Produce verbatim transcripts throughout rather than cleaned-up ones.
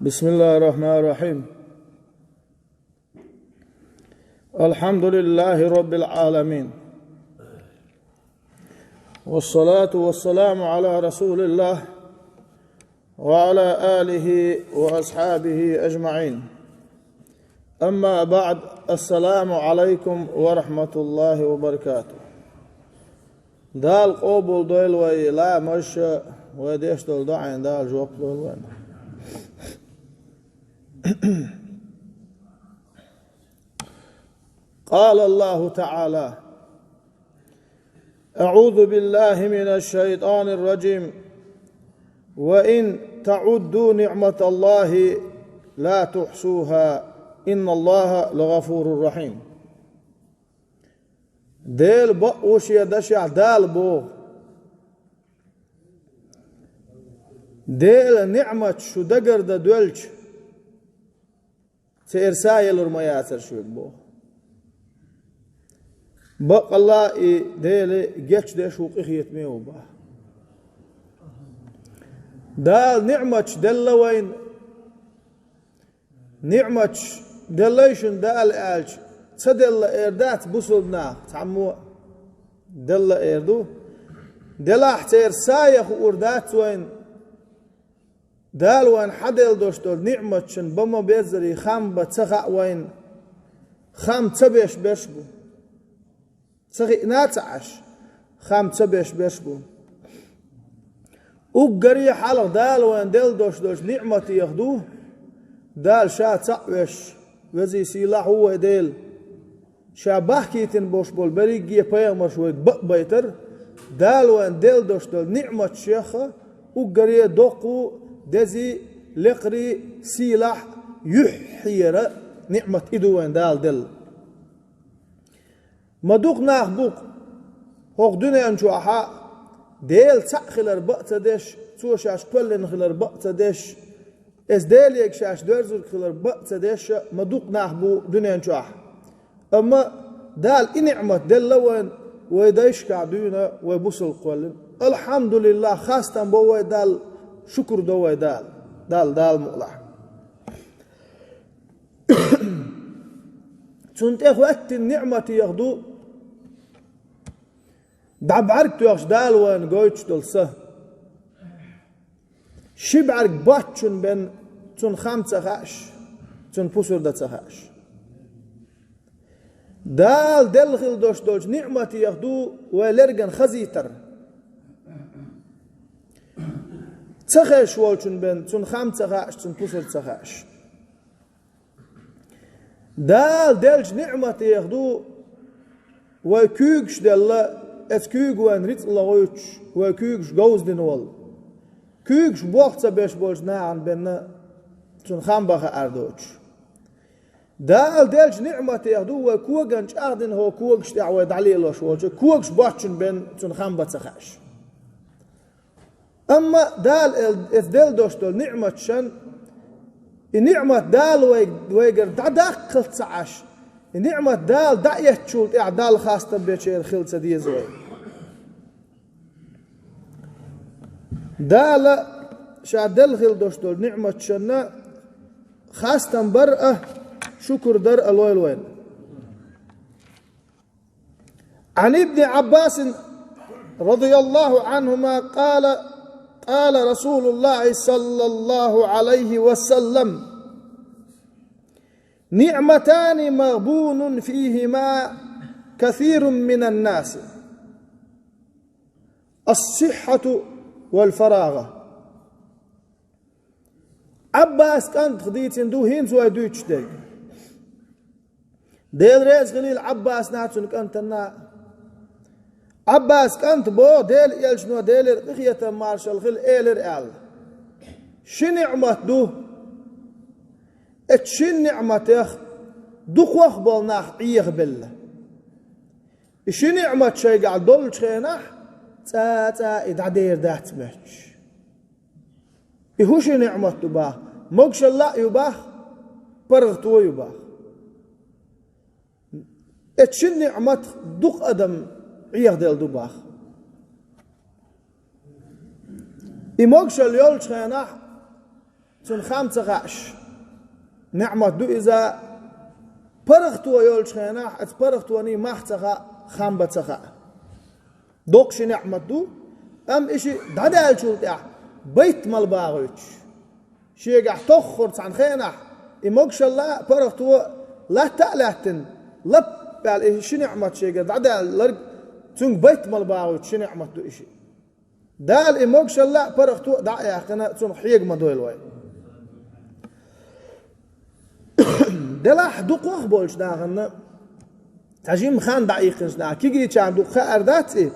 بسم الله الرحمن الرحيم. الحمد لله رب العالمين. والصلاة والسلام على رسول الله وعلى آله وأصحابه أجمعين. أما بعد، السلام عليكم ورحمة الله وبركاته. Дала къобал дойла вай ламаз, вай деш дола дуӀайна Дала жоп лойла вайна. قال الله تعالى: أعوذ بالله من الشيطان الرجيم. وإن تعدوا نعمة الله لا تحصوها إن الله لغفور رحيم. Делан бакъо шен дашехь Дала боху: Делан ниӀматаш шу дагардан доьлча, церан са ялур ма яцара шуьга боху. Баккъалла а и Дела гечдеш ву, къинхетаме а ву боху. Дала ниӀматаш делла вайна, ниӀматаш деллай шуна Дала аьлча, ца делла эр дац бусалба наха цхьаммо а, делла эр ду. Делахь церан са ян хуур дац вайна, Дала вайна хьаделла долуш долу ниӀматашна бан ма-беззара хам бан ца хаьа вайна, хам ца беш берш бу. Ца хиъна а ца Ӏаш, хам ца беш берш бу. Уггаре а хьалха Дала вайна делла долуш долчу ниӀматех ду, Дала Ша цхьаъ веш, везий сийлахь ву вай Дела. Ша бахкийтина болуш болу берриге а пайхамарш вайга бакъбайтар, Дала вайна делла долуш долу ниӀматашех уггаре а доккху, дези, лекхари, сийлахь, юьхьера ниӀмат и ду вайна Дала делла. Ма дукха нах бу-кх хӀокху дуьнен чохь а Дела цхьаъ хилар бакъ ца деш, Цо шаьш кхоьллина хилар бакъ ца деш, Эс Делега шаьш доьрзург хилар бакъ ца деш а ма дукха нах бу дуьнен чохь. Амма Дала и ниӀмат делла вайна, вай дайшкахь дуьйна вай бусалба кхоьллина. Алхьамдулиллах, хастам бо вай Далла, шукур до вай Далла, Далла, Далла мукъалахь. Цунна тӀе хӀоьттина ниӀматех ду, дӀа бӀаьрг тоьхча Дала вайна гойтуш долу са. Ши бӀаьрг боцчунна бен цунна хам ца хаьаш, цунна пусар дан ца хаьаш. Дала делла хила долуш долчу ниӀматех ду вай лерган хазийтар. Ца хезаш волчунна бен цунна хам ца хаьаш, цунна пусар ца хаьаш. Дала деллачу ниӀматех ду вай куьйгаш делла, эцу куьйга вайна рицкъ лохуьйтуш, вай куьйгаш говза дина волу. Куьйгаш болх ца беш болчу нахана бен цунна хам бан хаар доцуш. Дала деллачу ниӀматех ду вай коган чӀагӀдина хӀокху когаш тӀехь вай дӀалелош волчу, когаш боцчунна бен цунна хам бан ца хаьаш. Амма Дала эл-, эца делла долуш долу ниӀматашна, и ниӀмат Дала вай-, вайгара дӀадаккхалц ца Ӏаш, и ниӀмат Дала дӀаэцначул тӀаьхьа Далла хастам бечеран хила ца деза вай. Дала Ша делла хила долуш долу ниӀматашна хастам бар а, шукур дар а лойла вайна. عن ابن عباس رضي الله عنهما قال: قال رسول الله صلى الله عليه وسلم: نعمتان مغبون فيهما كثير من الناس، الصحة والفراغ. Ӏаббас кӀантах дийцина ду хӀинца вай дуьйцуш дерг. Дела реза хилийла Ӏаббасна а, цуьнан кӀантана а. Ӏаббас кӀанта боху, Делан элчано, Делера къинхетам, маршалла хила, элира аьлла: ши ниӀмат ду. Эцу шина ниӀматех дукхах а болу нах Ӏехабелла. И ши ниӀмат шайгахь доллучу хенахь, цкъа-цкъа и дӀадер дац моьттуш. И хӀун ши ниӀмат ду боху? Могушалла а ю боху, паргӀато а ю боху. Эцу шина ниӀматах дукха адам Ӏехаделла ду боху. И могушалла йолчу хенахь, Цунна хам ца хааш, ниӀмат ду иза, паргӀато йолчу хенахь, оцу паргӀатонан мах ца хаьа, хам бан ца хаьа. Доккха ши ниӀмат ду, амма и шиъ дӀадаьллачул тӀаьхьа байтамал багӀуьйтуш. Шегахь тоххара цхьана хенахь, и могушалла а, паргӀато а латта а лаьттина, лап аьлла и ши ниӀмат шегара дӀадаьлларг, цуьнга байтамал багӀуьйтуш ши ниӀмат ду и шиъ. Дала и могушалла а, паргӀато а дӀа а яьккхина, цунах хьега ма дойла вай. Делахь дукхах болчу нахана, цхьа жимма хан дӀаиккхинчу наха кегийчарна дукха хаар дац и,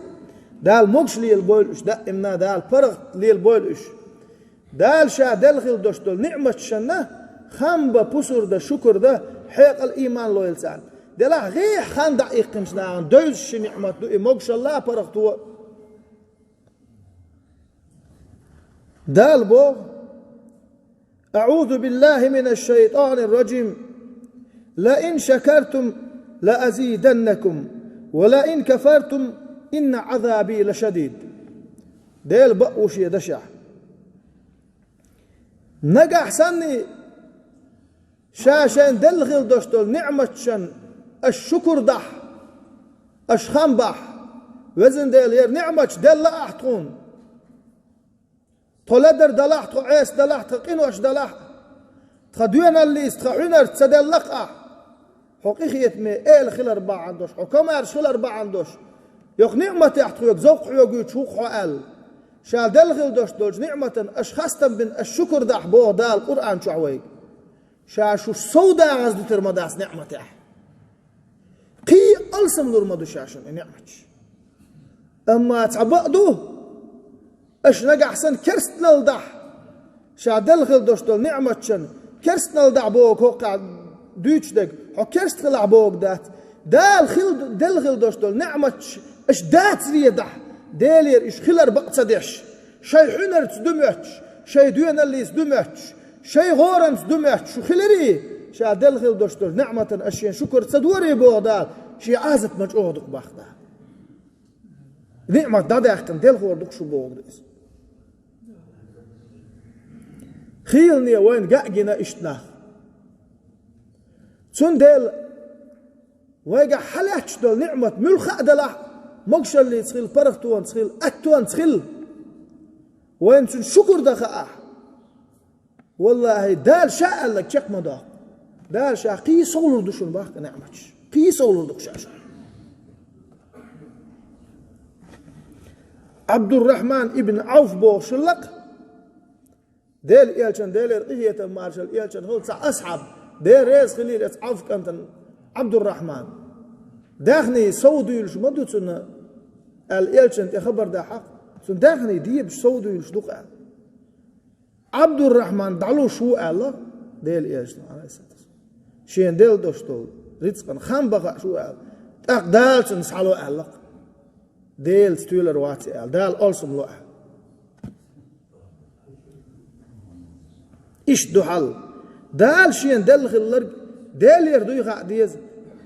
Дала могуш лелабойла уьш, даимна Дала паргӀат лелабойла уьш. Дала Ша делла хила долуш долу ниӀматашна хам бан, пусар дан, шукур дан, хьекъал, ийман лойла царна. Делахь гӀеххьа хан дӀаиккхинчу нахана девзаш ши ниӀмат ду и могушалла а, паргӀато а. Дала боху: «أعوذ بالله من الشيطان الرجيم. لئن شكرتم لأزيدنكم ولئن كفرتم إن عذابي لشديد». Делан бакъ ву Шен дашехь. Нагахь санна Ша шайна делла хила долуш долу ниӀматашна аша шукур дахь, аша хам бахь, Везан Дела, хӀара ниӀматаш делла ахь тхуна. Тхо ледар далахь, тхо Ӏеса далахь, тхан къинош далахь, тхан доьналлица, тхан хьуьнарца ца делла-кх ахь. Хьо къинхетаме эла хилар бахьана долуш, хьо комаьрша хилар бахьана долуш, йокху ниӀматех тхоьга зовкх хьоьгуьйтуш ву-кх хьо аьлла. Ша делла хила долуш долчу ниӀматана аша хастам бина, аша шукур дахь, боху Дала Къуръан чохь вайга. Ша шу сов дагӀаза дитар ма дац ниӀматехь. Кхин а алсам лур ма ду Ша шуна и ниӀматаш. Амма цхьа бакъ ду, аша нагахь санна керстанал дахь, Ша делла хила долуш долу ниӀматашна керстанал дахь боху хӀокхахь дуьйцуш дерг, хьо керста хилахь бохург дац. Дала хила, делла хила долуш долу ниӀматаш аша дацаре дахь, Делера уьш хилар бакъ ца деш, шайн хьуьнарца ду моьттуш, шайн доьналлица ду моьттуш, шайн гӀоранца ду моьттуш шу хиларий, Ша делла хила долуш долу ниӀматана аша Шен шукур ца дорий, боху Дала, Шен Ӏазап ма чӀогӀа ду-кх боху Дала. НиӀмат дӀадаьккхина делхор ду-кх шу бохург ду иза. Хийлане вайна ган а гина иштта нах. Цундела вайгахь хьалаьтташ долу ниӀмат муьлхха а далахь, могушаллица хила, паргӀатонца хила, аттонца хила, вайна цуьнан шукур дан хаахь, валлахӀи, Дала Ша аьлларг чекх ма доккху. Дала Ша кхин а совлур ду шуна боху-кх ниӀматаш. Кхин а совлур ду-кх Ша шуна. Ӏабдуррахьман ибн Ӏавф бохуш хилла-кх, Делан Элчан, Делера къинхетам, маршалла Элчанна хуьлда, цхьа асхьаб, Дела реза хилийла оцу Ӏавф кӀантана, Ӏабдуррахьман. Даьхний сов дуьйлуш ма ду цунна, аьлла, Элчанна тӀе хабар дахьа-кх, цунна даьхний дебаш сов дуьйлуш ду-кх аьлла. Ӏабдуррахьман дӀалуш ву аьлла Делан Элчано, Ӏалайхиссалату вассалам. Шена делла долуш долу рицкъана хам бан хууш ву аьлла. ТӀаккха Дала цунна схьало аьлла-кх. Делаца тоьлар вац и аьлла, Дала алсам ло аьлла. Иштта ду хьал. Дала Шена делла хилларг Делера дуй хаа деза,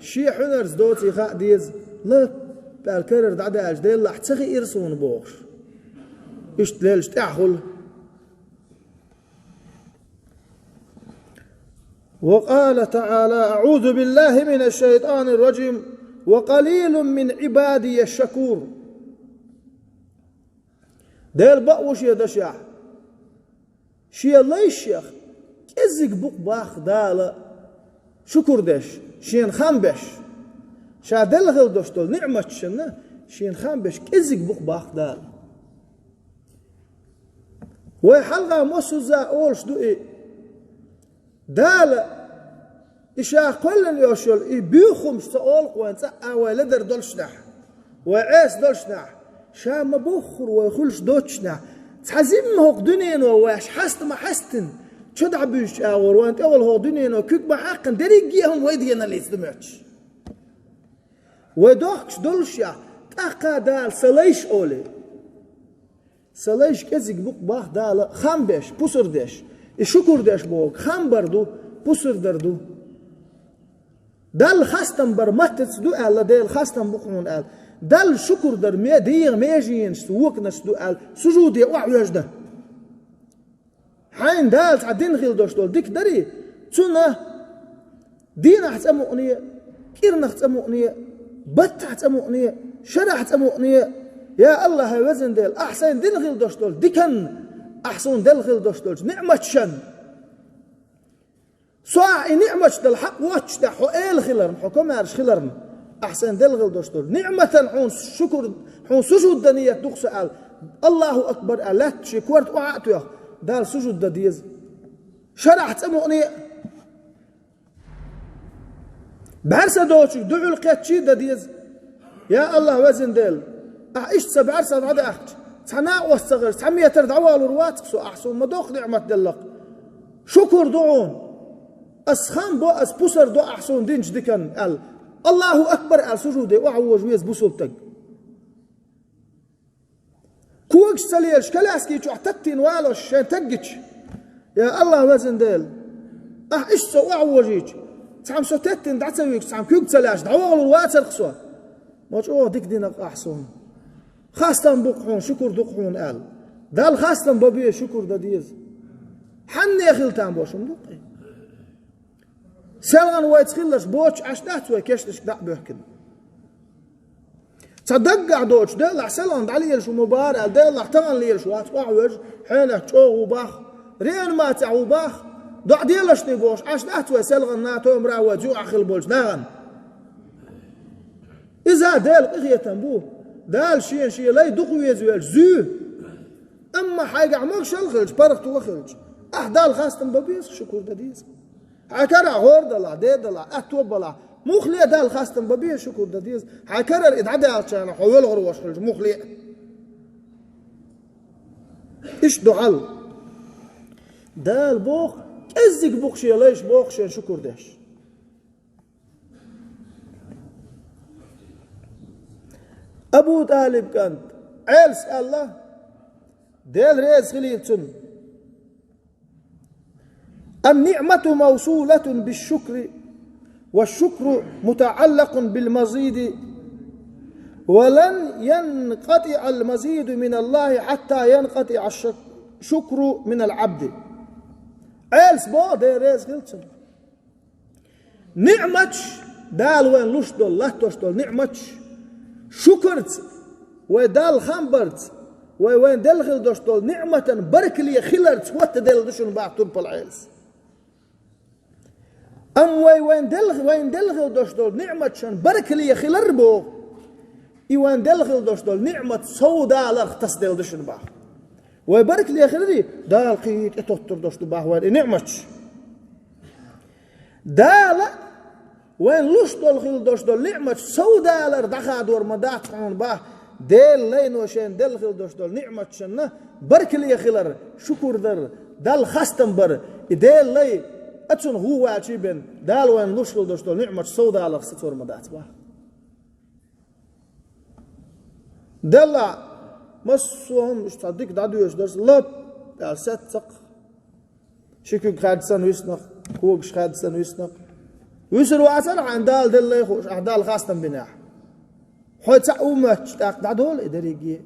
Шен хьуьнарца доций хаа деза, лап аьлла карара дӀадаьлча, Деллахь ца хиира суна бохуш. Иштта лелаш тӀаьхьа хуьлу. وقال تعالى: أعوذ بالله من الشيطان الرجيم. وقليل من عبادي الشكور. Делан бакъ ву Шен дашехь. Шен лайшех кӀезиг бу-кх боху Дала шукур деш, Шена хам беш. Ша делла хила долуш долу ниӀматашна Шена хам беш кӀезиг бу-кх боху Дала. Вай хьалха массаза олуш ду и. Дала, и Ша кхоьллина йолуш йолу и буьйхамаш ца олу-кх вайна цкъа а вай ледар долуш нах, вай Ӏеса долуш нах, Ша ма-боххура вай хуьлуш доцуш нах, цхьа жимма хӀокху дуьнено вай хьаста ма хьаьстина, чо дӀабуьйсучу агӀор вайна тӀехула хӀокху дуьнено куьг ма хьаьккхина, дерриге а хӀума вай деналлица ду моьттуш. Вай дохкуш долушехь, тӀаккха Дала сан лайш олий. Сан лайш кӀезиг бу-кх боху Дала хам беш, пусар деш. И шукур деш бохург хам бар ду, пусар дар ду. Далла хастам бар маттаца ду аьлла, Дела хастам бу хьуна аьлла. Далла шукур дар ме-, дегӀан меженашца, воканашца ду аьлла, сужуде охьавоьжна. Хьайна Дала цхьа дина хила долуш долу дика дарий, цунна дийнахь цӀа мукъане, кӀирнах цӀа мукъане, баттахь цӀа мукъане, шарахь цӀа мукъане, я АллахӀ, везан Дела, ахь сайна дина хила долуш долу диканна, ахь суна делла хила долуш долчу ниъматашан. Со ахь и ниъматаш дала хьакъ воццуш тӀехь хьо эла хиларна, хьо комаьрша хиларна, ахь сайна делла хила долуш долу ниъматан хьуна шукур, хьуна сужуд дан ниет ду-кх со аьлла, АллахӀу акбар аьлла, лаьтташ шен корта охьа а тоьхна, Далла сужуд дан деза. Шарахь цӀа мукъане а, бӀаьрса доцург дуьхьал кхетчий а дан деза. Я АллахӀ, везан Дела, ахь иштта сан бӀаьрса дӀадаьхча, цхьа накъост ца хилча, цхьа метр дӀавалур вац-кх со, ахь суна ма доккха ниъмат делла-кх. Шукур ду хьуна. Ас хам бо, ас пусар до ахь суна динчу диканна аьлла. АллахӀу акбар аьлла сужуде охьавожа веза бусулба стаг. Когаш ца лелаш, коляски чохь таттийна валош шайн таг гича. Я АллахӀ, везан Дела, ахь иштта со охьавожийча, цхьамма со теттина дӀа ца вуьгуш, цхьамма куьг ца лаьцча, дӀаволур вацара-кх со. Ма чӀогӀа дика дина-кх ахь суна. Хастам бу-кх хьуна, шукур ду-кх хьуна аьлла. Далла хастам бан беза, шукур дан деза. Хьанна хила там бо шуна ду-кх и? Селхана вайца хилларш боцуш Ӏаш дац вай кешнашка дӀа а боьхкина? Цхьа даггахь доцуш, делахь селхана дӀалелаш ву ма бара аьлла, делахь тахана лелаш вац, охьавожа, хьенех чӀогӀа ву бах. Реанимацехь ву бах. ДоӀа делаш тӀе бохуш Ӏаш дац вай селхана, томара вай зуьйхьа хила болчу нахана? Иза Делан къинхетам бу. Дала шена шен лай дукха везавелча зуьй. Амма хьайгахь могушалла хилча, паргӀато хилча, ахь Далла хастам бан беза, шукур дан деза. Хьайн карахь гӀора далахь, де далахь, аьтто балахь, муххале а Далла хастам бан беза, шукур дан деза. Хьайн карара и дӀадаьллачарна хьо велхарош хилча, муххале а. Иштта ду хьал. Дала боху, кӀеззиг бу-кх шен лайш боху шен шукур деш. Абу ТӀалиб кӀант Ӏелас аьлла, Дела реза хилийла цунна: «النعمة موصولة بالشكر، والشكر متعلق بالمزيد، ولن ينقطع المزيد من الله حتى ينقطع الشك-، الشكر من العبد». Ӏелас боху, Дела реза хилийла цунна. НиӀматаш, Дала вайна луш долу, латтош долу ниӀматаш, шукарца, вай Далла хам барца, вай вайна делла хила долуш долу ниӀматан баркалле хиларца хӀоттаделла ду шуна боху турпал Ӏелас. Амма вай вайна делла, вайна делла хила долуш долу ниӀматашан баркалле хилар боху, и вайна делла хила долуш долу ниӀмат совдаларх тасаделла ду шуна боху. Вай баркалле хиларе, Дала кхин тӀетоттур долуш ду боху вайна и ниӀматаш. Дала вайна луш долу хила долуш долу ниӀматаш совдалар дӀахадор ма дац хьуна боху, Делан лайно шайна делла хила долуш долу ниӀматашна баркалле хилар, шукур дар, Далла хастам бар, и Делан лай а цунах ву ваьлчий бен, Дала вайна луш хила долуш долу ниӀматаш совдаларх сацор ма дац боху. Делахь, массо а хӀума иштта цхьа дика дӀадоьшуш дара, лап аьлла сеццакх. Ши куьг хаьдда санна виснакх, когаш хаьдда санна виснакх. Вуьсур вацара хьайна Дала делла лай хууш, ахь Далла хастам бинехь. Хьо цхьаъ ву моьттуш тӀаккха дӀадолу и дерриге.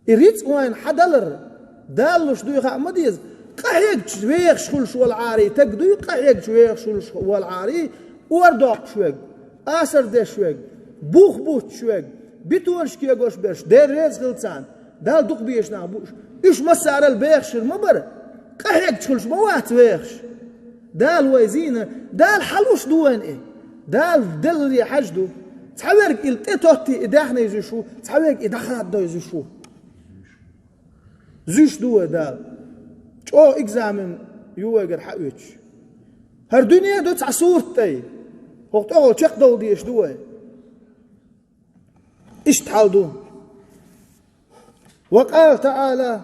И рицкъ вайна хьадалар, Дала луш дуй хаа ма деза. Къахьегча вехаш хуьлуш волу Ӏарий таг дуй, къахьегча вехаш хуьлуш волу Ӏарий, ор доккхуш верг, асар деш верг, бух буттуш верг, бетонаш кегош берш, Дела реза хила царна, Далла дукха безаш нах бу уьш. Уьш массарал бехаш хир ма бара, къахьегча хуьлуш ма вац вехаш. Дала вай зийна, Дала хьалуш ду вайна и. Дала делларе хьажа ду. Цхьаверг и тӀетоттий и даьхни зуьйш ву, цхьаверг и дӀахададой зуьйш ву. Зуьйш ду вай Дала. ЧӀогӀа экзамен ю вайгара хьаоьцуш. ХӀара дуьне ду цхьа сурт тӀе. ХӀокху тӀехула чекхдовла дезаш ду вай. Иштта хьал ду. وقال تعالى: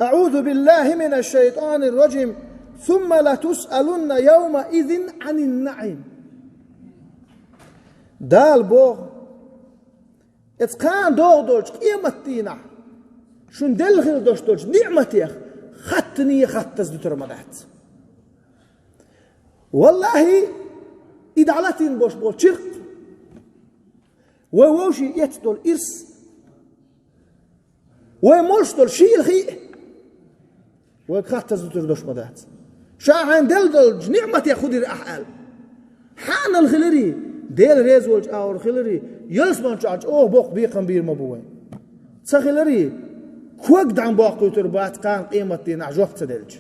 أعوذ بالله من الشيطان الرجيم. ثم لتسألن يومئذ عن النعيم. Дала боху, оцу кхана догӀу долчу къематдийнахь шуна делла хила долуш долчу ниӀматех хаттане хаттаза дуьтур ма дац. Валлахьи, и дӀалатийна болуш болу чиркх, вай вовшийн эцна долу ирс, вай молуш долу шийла хи а, Вайга хатта зуьтур дош ма дац. Ша хьайна делла долчу ниъматех хӀун дира ахь аьлла. Хьанал хиларий, Дела реза волчу агӀор хиларий, ялсаман чохь чӀогӀа боккха бекхам бийр ма бу вайн. Ца хиларий, ког дӀа ма боккхуьйтур бац кхана къематдийнахь жоп ца делча.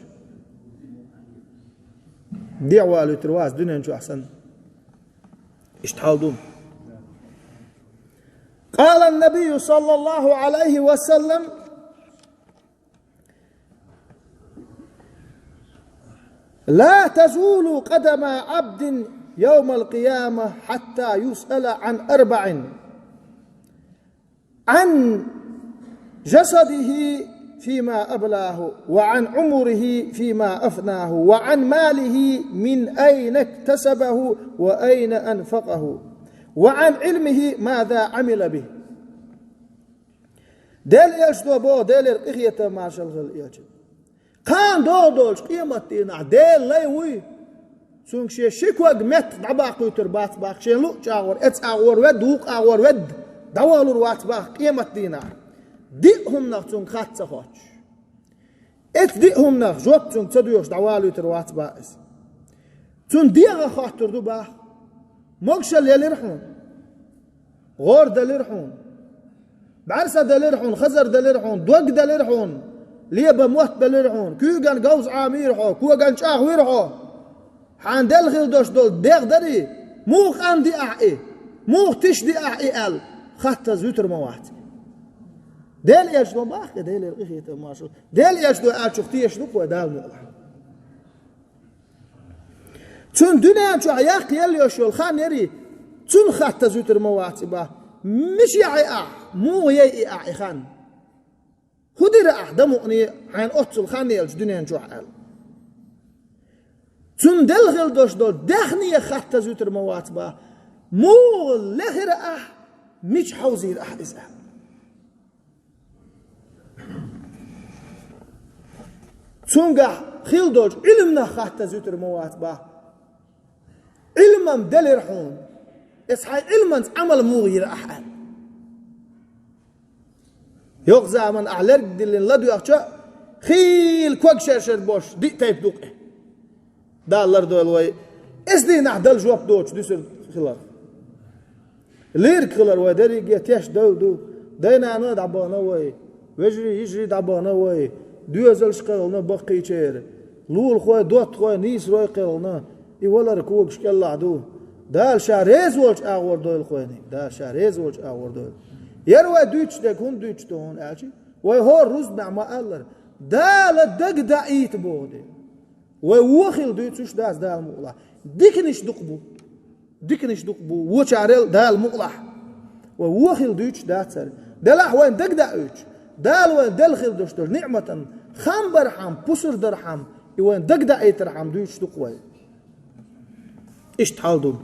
ДегӀ валуьйтур вац дуьнен чохь санна. Иштта хьал ду. قال النبي صلى الله عليه وسلم: لا تزول قدما عبد يوم القيامة حتى يسأل عن أربع: عن جسده فيما أبلاه، وعن عمره فيما أفناه، وعن ماله من أين اكتسبه وأين أنفقه، وعن علمه ماذا عمل به. Делан элчано боху, Делера къинхетам, маршалла хуьлда элчанна: кхана догӀу долчу къематдийнахь Делан лай вуй, цуьнга шен ши ког метта дӀабаккхуьйтур бац боху, шен луъучу агӀор, эцу агӀор ведда, вукху агӀор ведда, дӀавалур вац боху къематдийнахь, диъ хӀуманах цуьнга хатта ца хоттуш. Эцу диъ хӀуманах жоп цуьнга ца доьхуш дӀавалуьйтур вац боху иза. Цунна дегӀах хоттур ду боху: могушалла елира хьуна, гӀора делира хьуна, бӀаьрса делира хьуна, хазар делира хьуна, дог делира хьуна, леба мотт белира хьуна, куьйган говза Ӏамийра хьо, коган чӀагӀвира хьо. Хьайна делла хила долуш долу дегӀ дарий, муха къан диъ ахь и, муха тиша диъ ахь и аьлла, хатта зуьтур ма вац. Делан элчано боху, Делера къинхетам, маршалла. Делан элчано аьллачух тешаш ду-кх вай, Дала мукъ лахь. Цунна дуьнен чохь яккха елла йолуш йолу хан ярий, цунна хатта зуьтур ма вац и боху. Мичахь яй ахь, муха яй и ахь и хан? ХӀун дира ахь дан мукъане хьайна оццул хан елча дуьнен чохь аьлла? Цунна делла хила долуш долу даьхне хатта зуьтур ма вац боху. Муха лехира ахь, мича хьовзийра ахь иза аьлла? Цуьнгахь хила долчу Ӏилманах хатта зуьтур ма вац боху. Ӏилман делира хьуна, эцу хьайн Ӏилманца Ӏамал муха йира ахь аьлла? Йоккха заман ахь лерг диллина ладоьгӀча, хийла ког шер-шер бош диъ тайпа ду-кх и. Дала лардойла вай эцу дийнахь Далла жоп доцуш дуьсур хилар. Лирг хилар вай дерриге тешна девр ду. Дай-нана дӀабахана вай, вежарий, йижарий дӀабахана вай, доьзалш кхелхина баккхийчеран, лулахой, доттагӀой, нийсарой кхелхина, и валар когаш кӀелахь ду. Дала Ша реза волчу агӀор дойла хьайна, Дала Ша реза волчу агӀор дойла. Яра вай дуьйцуш дерг хӀунда дуьйцуш ду хьуна аьлча, вай хӀора рузбанехь ма-аллара, Дала дагадаийта боху де. Вай вон хила дуьйцуш дац, Дала мукъ лахь. Диканаш дукха бу. Диканаш дукха бу. Вочарел Дала мукъ лахь. Вай вон хила дуьйцуш дац хӀара. Делахь вайна дагадоуьйтуш, Дала вайна делла хила долуш долу ниъматан хам бархьама, пусар дархьама, и вайна дагадаийтархьама дуьйцуш ду-кх вай. Иштта хьал ду.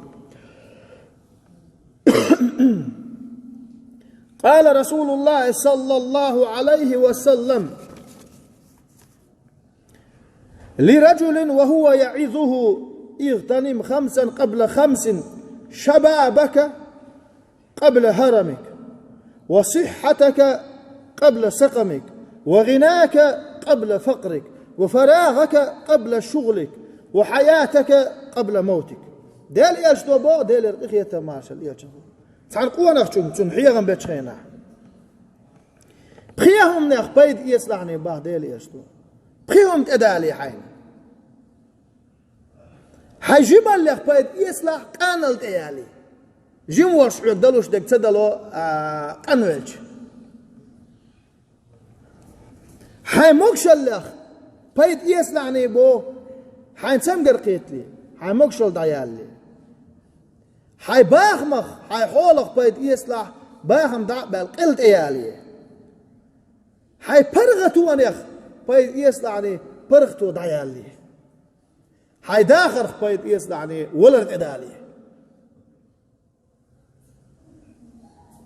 قال رسول الله صلى الله عليه وسلم: لرجل وهو يعظه: اغتنم خمسا قبل خمس، شبابك قبل هرمك، وصحتك قبل سقمك، وغناك قبل فقرك، وفراغك قبل شغلك، وحياتك قبل موتك. Делан элчано боху, Делера къинхетам, маршалла элчанна. Цхьана къонахчуьнга цунна хьехам бечу хенахь, пхи хӀуманех пайда эцалахь боху Делан элчано. Пхи хӀума тӀедалий хьайна. Хьайн жималлех пайда эцалахь, къанал тӀеялий. Жима волуш хьоьга далуш дерг ца дало, а, къанвелча. Хьайн могушаллех пайда эцалахь боху, хьайн цамгар кхетале, хьайн могушалла дӀаялале. Хьайн бахамах, хьайн хьолах пайда эцалахь, бахам дӀа а баьлла, къел тӀеяле. Хьайн паргӀатонех пайда эцалахь, паргӀато дӀаялале. Хьайн дахарх пайда эцалахь, валар тӀедале.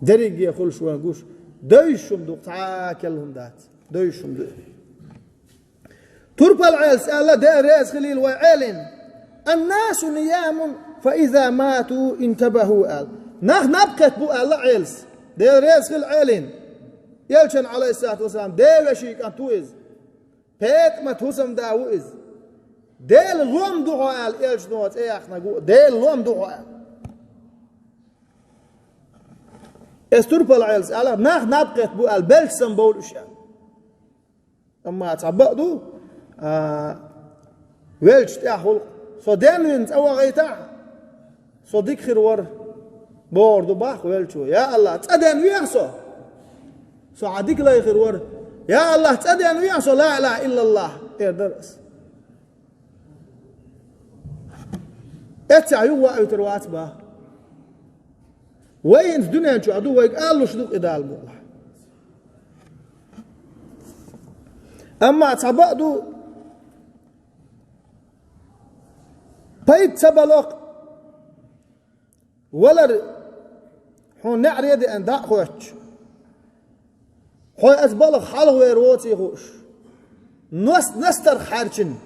Дерриге хуьлуш вайн гуш, девзаш хӀума ду, цхьа а керла хӀума дац. Девзаш хӀума ду. Турпал Ӏелас аьлла, Дела реза хилийла вай Ӏелин: الناس نيام فإذا ماتوا انتبهوا аьлла. Нах наб кхетта бу аьлла Ӏелас. Дела реза хила Ӏелин. Элчан, алейхиссалату вассалам, ден вешин кӀант ву иза. ПетӀамат хӀусамда ву иза. Делан лом ду хьо аьлла, элчано цӀе яхнарг ву, Делан лом ду хьо аьлла. Эс турпал Ӏелас аьлла, нах наб кхетта бу аьлла, белча санна бовла уьш аьлла. Амма цхьа бакъ ду, а, велча тӀехь гӀуллакх. Со денвина цӀа вахийтахь, со дика хир вара, бохур ду бах велчо. Я АллахӀ, цӀа денвехьа со. Со хьан дика лай хир вара. Я АллахӀ, цӀа денвехьа со, ла илахӀа иллаллахӀ, эр дара ас. Эццехь юха ваийтар вац бах. Вай хӀинца дуьнен чохь ду, вайга алалуш ду кхидӀа мукъалахь. Амма цхьа бакъ ду, пайда ца балакх, валар хьуна неӀаре деана дӀа а хоьттуш. Хьо аса балха хьалхавер воций хууш. Нос настарх хьаьрчина.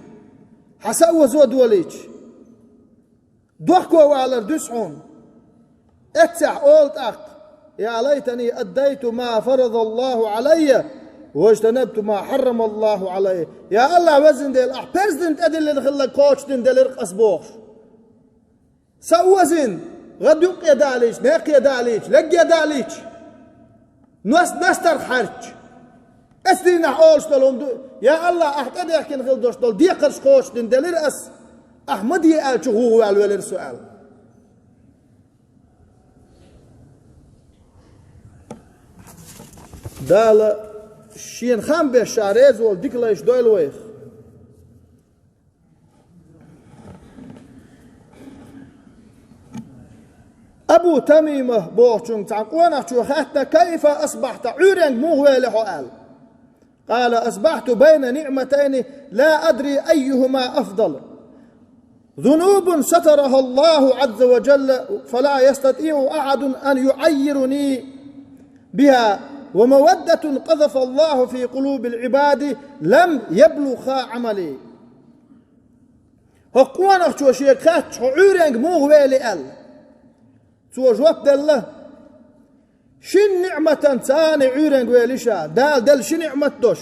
Хьан са а озо долийча. Дохко валар дуьсу хьуна. Эццехь ола тӀаккха: «Я лайтани аддайту ма фарадаллаху Ӏалайя, важтанабту ма хьаррамаллаху Ӏалайя». Я АллахӀ, везан Дела, ахь парз дина тӀедиллина хилларг кхочушдина делира ас бохуш. Са озийна, гӀа дуккхе далийча, некхе далийча, легге далийча. Нос настарх хьаьрчча. Эс дийнахь олуш долу хӀума ду: «Я АллахӀ, ахь тӀедехкина хила долуш долу декхарш кхочушдина делира ас, ахь ма де аьлла, чу гӀугӀа ваьлла велира со», аьлла. Дала Шена хам беш Ша реза волу дика лайш дойла вайх. Абу Тамима бохучуьнга цхьана къонахчо хаьттина: «Кайфа асбахьта, Ӏуьйренга муха вели хьо?» аьлла. Къала: «Асбахьту байна ниӀматайни ла адри айюхума афдал. Зунубун сатарахаллаху Ӏазза ва джалла, фала ястатиӀу ахьадун ан юӀаййируни биха, ва маваддатун къазафаллаху фи къулубил Ӏибади лам яблугъха Ӏамали». ХӀокху къонахчо шега хаьттича: «Хьо Ӏуьйренга муха вели?» аьлла. Цо жоп делла: «Шина ниӀматан царна Ӏуьйренга вели ша, Дала делла ши ниӀмат долуш.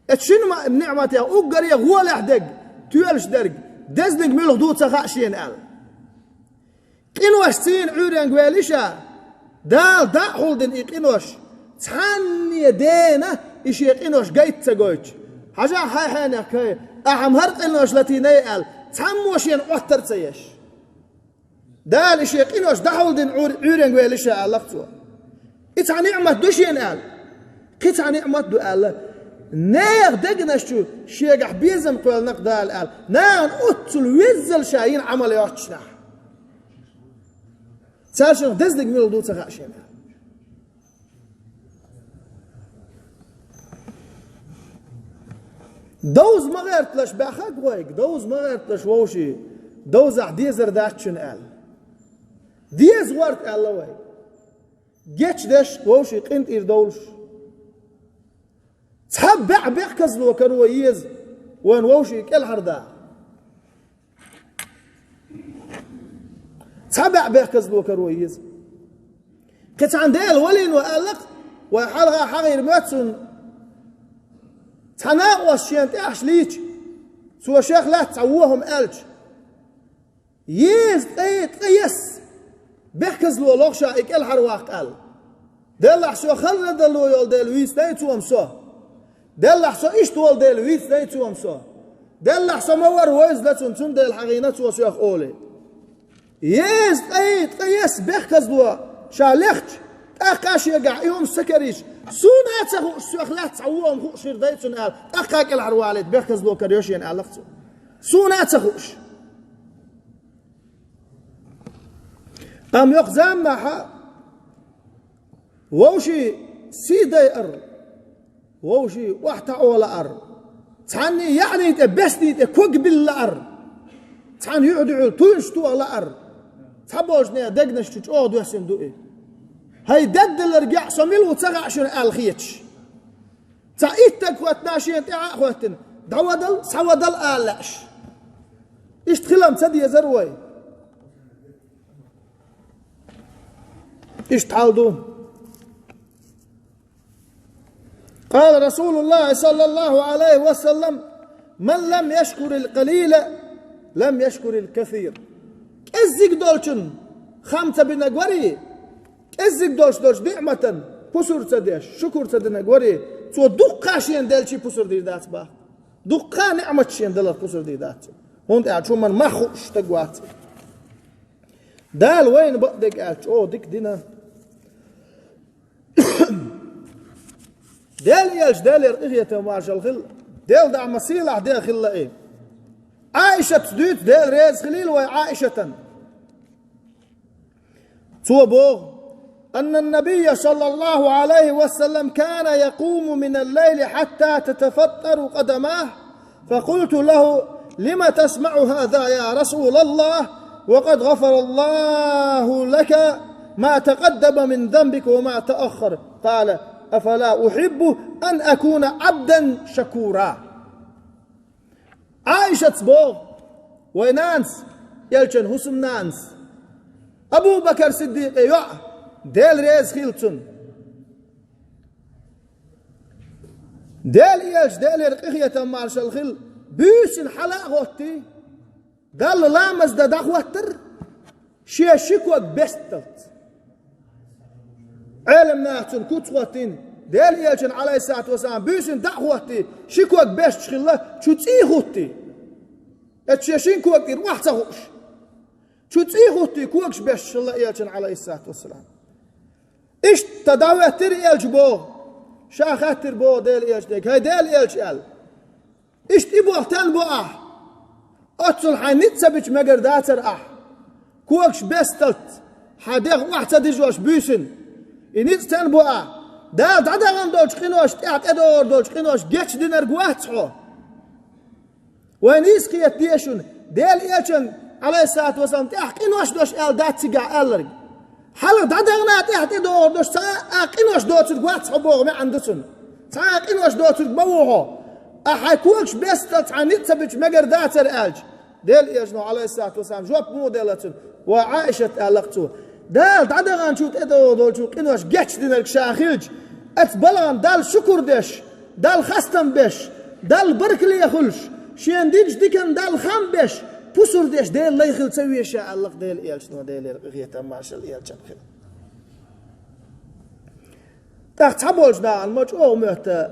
Эцу шина ма-, ниӀматех уггаре гӀолехь дерг, тоьлуш дерг, дезаниг муьлха ду ца хаьа шена», аьлла. Къиношций Ӏуьйренга вели ша, Дала дӀа а хьулдина и къинош, цхьанне дена и шен къинош гайта ца гойтуш. Хьажахь хьайн хьенех кхайа, ахьа-м хӀара къинош латийнай аьлла, цхьаммо шена Ӏоттар а ца еш. Дала и шен къинош дӀахьулдина Ӏур-, Ӏуьйренга вели ша, аьлла-кх цо. И цхьа ниӀмат ду шена аьлла. Кхин цхьа ниӀмат ду аьлла. Нехан дегнаш чу шегахь безам кхоьллина-кх Дала аьлла. Нахана оццул веззал ша йина Ӏамал йоццушехь. Цаьршиннах дезаниг мила ду ца хаьа шена аьлла. Довза ма гӀерталаш баьхнарг вайга, довза ма гӀерталаш вовший, довзахь дезар дац шуна аьлла. Деза гӀорта аьлла вайга. Гечдеш вовший къинтӀера довлуш. Цхьа баьӀ бехказло каро еза вайн вовший кӀелхьардаха. Цхьа баьӀ бехказло каро еза. Кхин цхьана Дела валийна ван аьлла-кх, вай хьалха хьахийра моьтту цунна. Цхьа накъост шена тӀехьашха лийча, цо шех лаьцна цхьа вон хӀума аьлча, еза ткъе ткъайесса бехказло лоху ша и кӀелхьарваккха аьлла. Деллахь, со хала далло йолу дела вийцинай цо-м со. Деллахь, со иштта волу дела вийцинай цо-м со. Деллахь, со ма-варра вевзина цунна, цундела хьахийна цо соьх олий. Еза ткъе ткъайесса бехказло ша лехча, тӀаккха шегахь и хӀума ца карийча, суна а ца хууш, соьх лаьцна цхьа вон хӀума хууш хир дай цунна аьлла, тӀаккха кӀелхьарвалийта бехказло карайо шена аьлла-кх цо. Суна а ца хууш. Амма йоккха заманахь вовшийн сий дайар, вовшийн охьатаӀо лаар, цхьанний яхьний тӀе, бесний тӀе ког билла лаар, цхьана юьхь-дуьхьал туьйш тоха лаар, цхьаболчу нехан дегнаш чу чӀогӀа доьссина ду и. ХӀай дегдаларг яӀ со мила ву ца хаьа шуна аьлла хеташ. Цхьа итт стаг хӀоьттина, шена тӀаьхьа а хӀоьттина, дӀавадал, схьавадал ала лаьаш. Иштта хила-м ца дезара вай. Иштта хьал ду. قال رسول الله صلى الله عليه وسلم: من لم يشكر القليل لم يشكر الكثير. КӀеззиг долчун хам ца бинаг варий, кӀеззиг долуш долчу ниӀматан пусар ца деш, шукур ца динаг варий, цо дуккха шена делчий пусар дийр дац боху. Дуккха ниӀмат шена даларх пусар дийр дац. ХӀунда аьлча хӀуманна мах хууш стаг вац. Дала вайна бакъдерг аьлча чӀогӀа дика дина. Дела элча, Делера къинхетам, маршалла хила, Делан дуьхьа ма сийлахь ден хилла и. Ӏаишатас дуьйцу, Дела реза хилийла вай Ӏаишатан. Цо боху: أن النبي صلى الله عليه وسلم كان يقوم من الليل حتى تتفطر قدماه، فقلت له: لم تصنع هذا يا رسول الله؟ وقد غفر الله لك ما تقدم من ذنبك وما تأخر. قال: أفلا أحب أن أكون عبدا شكورا. Ӏаишатас боху, вай нанас, элчан хӀусамнанас, Абу-Бакар Сиддикъан йоӀ, Дела реза хила цунна. Дела элча, Делера къинхетам, маршалла хила, буьйсанна хьала а хӀоттий, Далла ламаз дан дӀахӀоттар, шен ши ког бесталц. Ӏелам наха цунна куц хӀоттийна, Делан элчан, Ӏалайхиссалату вассалам, буьйсанна дӀа а хӀоттий, ши ког бесташ хилла, чу цӀий хӀуттий. Эцу шен шин кога тӀера охьа ца хууш. Чу цӀий хӀуттий, когаш бесташ хилла элчан, Ӏалайхиссалату вассалам. Иштта дӀахӀоьттира элча боху. Ша хаьттира боху Делан элчане: «ХӀай Делан элча», – аьлла. «Иштта и болх тан бу ахь? Оццул хьайн ницкъ ца бича мегар дацара ахь. Когаш бесталц хьан дегӀ охьа ца дижош буьйсина. И ницкъ тан бу ахь? Дала дӀадахана долчу къиношна тӀехь тӀедогӀур долчу къиношна гечдинарг вац хьо». Вайн нийса кхета деза шуна, Делан элчан, Ӏалайхиссалату вассалам, тӀехь къинош дош аьлла дац цигахь аьлларг. Хьалха дӀадахана тӀехь тӀедогӀур дош цхьа а къинош доцург вац хьо боху маьӀна ду цунна. Цхьа а къинош доцург ма ву хьо. Ахь хьайн когаш бесталц хьан ницкъ ца бича мегар дацара аьлча, Делан элчано, Ӏалайхиссалату вассалам, жоп муха делла цунна? Ва Ӏаишат, аьлла-кх цо, Дала дӀадаханчу тӀедогӀу долчу къинош гечдинарг ша хилча, оцу балхана Далла шукур деш, Далла хастам беш, Далла баркалле хуьлуш, шена динчу диканна Далла хам беш, пусар деш Делан лай хила ца веза ша, аьлла-кх Делан элчано, Делера къинхетам, маршалла элчанна хила. ТӀаккха цхьаболчу нахана ма чӀогӀа моьтту,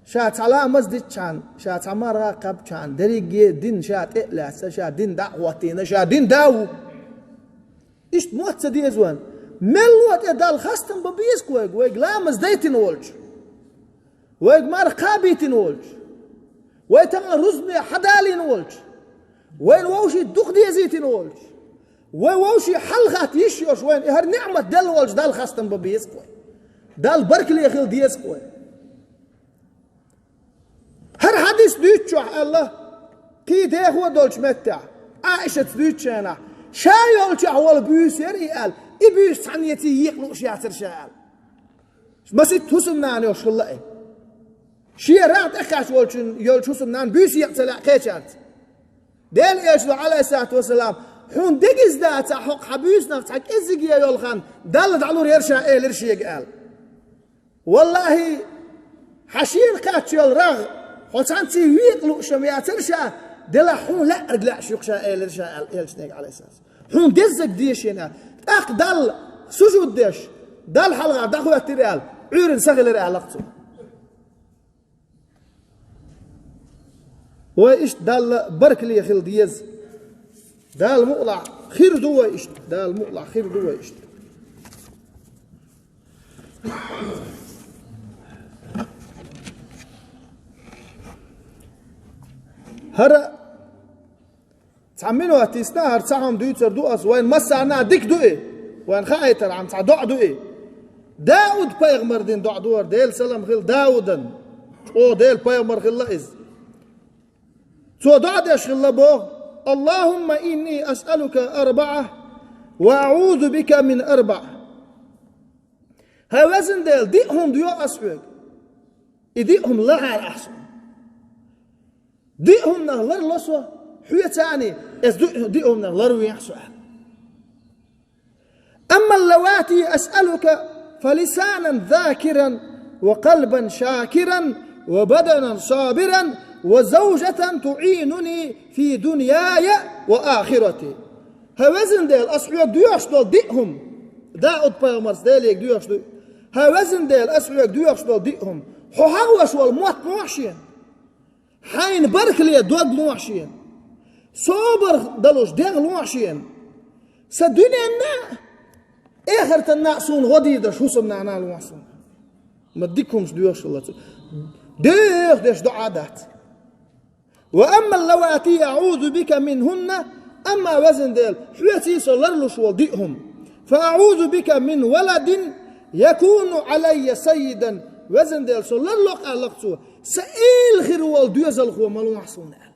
ша цхьа ламаз дитчхьана, ша цхьа марха кхаьбчхьана, дерриге а дин ша тӀе а лаьцна, ша дин дӀа а хӀоттийна, ша дин да ву. Иштта мотт ца деза вайн. Мелло а тӀе Далла хастам бан беза-кх вайга, вайга ламаз дайтина волчу, вайга марха кхабийтина волчу, вай тахана рузбане хьадалийна волчу, вайна вовшийн дукха дезийтина волчу, вай вовшийн хьалхатта йиш йолуш вайна и хӀара ниӀмат делла волчу Далла хастам бан беза-кх вай. Далла баркалле хила деза-кх вай. ХӀара хьадис дуьйцучохь аьлла, кхин дехо долчу меттехь, Ӏаишатас дуьйцучу хенахь, ша йолчохь волу буьйса яра и аьлла, и буьйса цхьаннеца екъа лууш яцара ша аьлла. Масийтта хӀусамнана йолуш хилла и. Шен рагӀ тӀекхаьчна волчун йолчу хӀусамнана буьйса екъа ца лаьа кхечаьрца. Делан элчано, Ӏалайхиссалату вассалам, хьуна дегаза дацахь хӀокху хьан буьйсанах цхьа кӀеззиге йолу хан Далла дӀалур яра ша, элира шега аьлла. ВаллахӀи, хьан шена кхаьчна йолу рагӀ, хьо цхьаннеца екъа лууш-м яцара ша, делахь хьуна лаьарг лаьаш ю-кх ша, элира ша аьлла элчане, Ӏалайхиссалату вассалам. Хьуна деззарг де шена аьлла. ТӀаккха Далла сужуд деш, Далла хьалха дӀахӀоьттира аьлла, Ӏуьйранна сахилира аьлла-кх цо. Вай иштта Далла баркалле хила деза. Дала мукъалахь хир ду вай иштта. Дала мукъалахь хир ду вай иштта. ХӀара цхьа минот йисна, хӀара цхьа хӀума дуьйцур ду ас, вайн массарна а дика ду и, вайн хаийтархьама цхьа доӀа ду и. Дауд-пайхамар дина доӀа ду хӀара, Делан салам хила Даудан, чӀогӀа Делан пайхамар хилла иза. Цо доӀа деш хилла боху: «اللهم إني أسألك أربعة وأعوذ بك من أربع». ХӀай везан Дела, диъ хӀума доьху ас хьоьга. И диъ хӀума лахьара ахь суна. Диъ хӀуманах ларло со хьоьца, ани, эс ду-, диъ хӀуманах ларвехьа со, аьлла. «أما اللواتي أسألك فلسانا ذاكرا وقلبا شاكرا وبدنا صابرا وزوجة تعينني في دنياي وآخرتي. ХӀай везан Дела, ас хьоьга доьхуш долу диъ хӀума. Дауд-пайхамарс Делега доьхуш ду: «ХӀай везан Дела, ас хьоьга доьхуш долу диъ хӀума. Хьо хьахош волу мотт лохьа шена. Хьайна баркалле дог лохьа шена. Собар далуш дегӀ лохьа шена. Сан дуьненна а, эхартанна а суна гӀо дийр долуш хӀусамнана лохьа суна». Ма дика хӀумаш доьхуш хилла цо. Деха деш доӀа дац. «وأما اللواتي أعوذ بك منهن», амма, везан Дела, хьоьца со ларлуш волу диъ хӀума. «فأعوذ بك من ولد يكون علي سيدا». Везан Дела, со ларло-кх, аьлла-кх цо, сан эла хир волу доьзалхо ма лохьа суна, аьлла.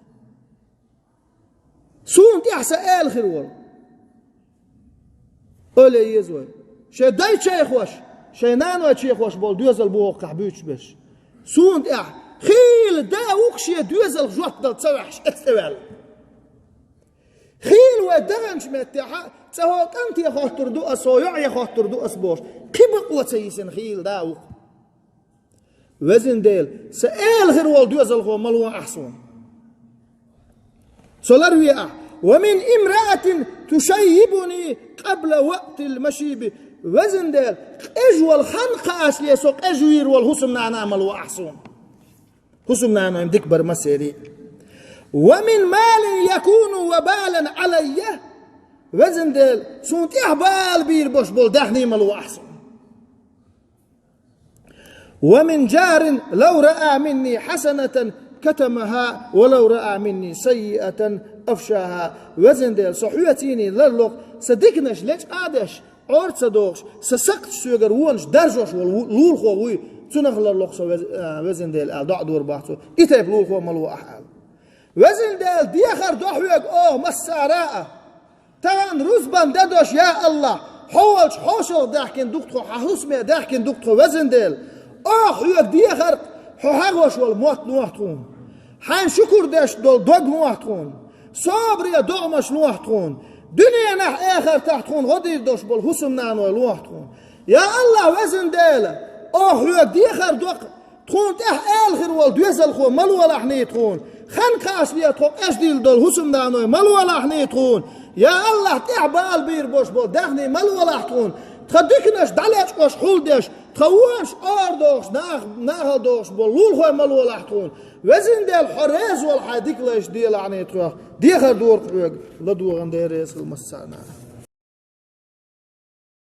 Суна тӀехь сан эла хир волу. Ойла е еза вай. Шайн дай чайхош, шайн наной чайхош болу доьзал бу хӀокхахь буьйцуш берш. Суна тӀехь хийла да ву-кх шен доьзалх жоп дала ца ваьхьаш, эцна тӀеваьлла. Хийла вай даханчу меттехь а, цкъа хӀокху кӀанте хоттур ду ас, хӀокху йоӀе хоттур ду ас бохуш, кхин бакъо ца йисина хийла да ву-кх. Везан Дела, сан эла хир волу доьзалхо ма лохьа ахь суна. Со ларве ахь. «ومن امرأة تشيبني قبل وقت المشيب». Везан Дела, къежвала хан кхаъачале со къежвийр волу хӀусамнана ма лохьа ахь суна. ХӀусамнана дика бар массеран а. «ومن مال يكون وبالا علي». Везан Дела, суна тӀехь бала бийр болуш болу даьхни ма лохьа ахь суна. «ومن جار لو رأى مني حسنة كتمها ولو رأى مني سيئة أفشاها». Везан Дела, со хьоьца ларло-кх, сан диканаш лечкъа а деш, Ӏор ца дохуш, сан сакхташ соьгара вонаш даржош волу ву-, лулахо вуй, цунах ларло-кх со, вез-, а, везан Дела, аьлла, доӀа дора боху цо. И тайпа лулахо ма лохьа ахь, аьлла. Везан Дела, дехар до хьоьга оха массара а. Тахана рузбан де дош, я АллахӀ, хьо волчу хьошалгӀа даьхкина ду-кх тхо, хьан хӀусаме даьхкина ду-кх тхо, везан Дела. Оха хьоьга дехар, хьо хьахош волу мотт лохьа тхуна. Хьайна шукур деш долу дог лохьа тхуна. Собаре догӀмаш лохьа тхуна. Дуьненахь, эхартахь тхуна гӀо дийр долуш болу хӀусамнаной лохьа тхуна. Я АллахӀ, везан Дела, оха хьоьга дехар до-кх, тхуна тӀехь эла хир волу доьзалхо ма лолахьний тхуна. Хан кхаъачале тхо къеждийла долу хӀусамнаной ма лолахьний тхуна. Я АллахӀ, тӀехь бала бийр болуш болу даьхни ма лолахь тхуна. Тхан диканаш дӀалечкъош хьулдеш, тхан вонаш Ӏор дохуш, нах-, нахала дохуш болу лулахой ма лолахь тхуна. Везан Дела, хьо реза волу хьайн дика лайш делахьний тхох. Дехар дора-кх хьоьга, ладогӀарна Дела реза хила массарна.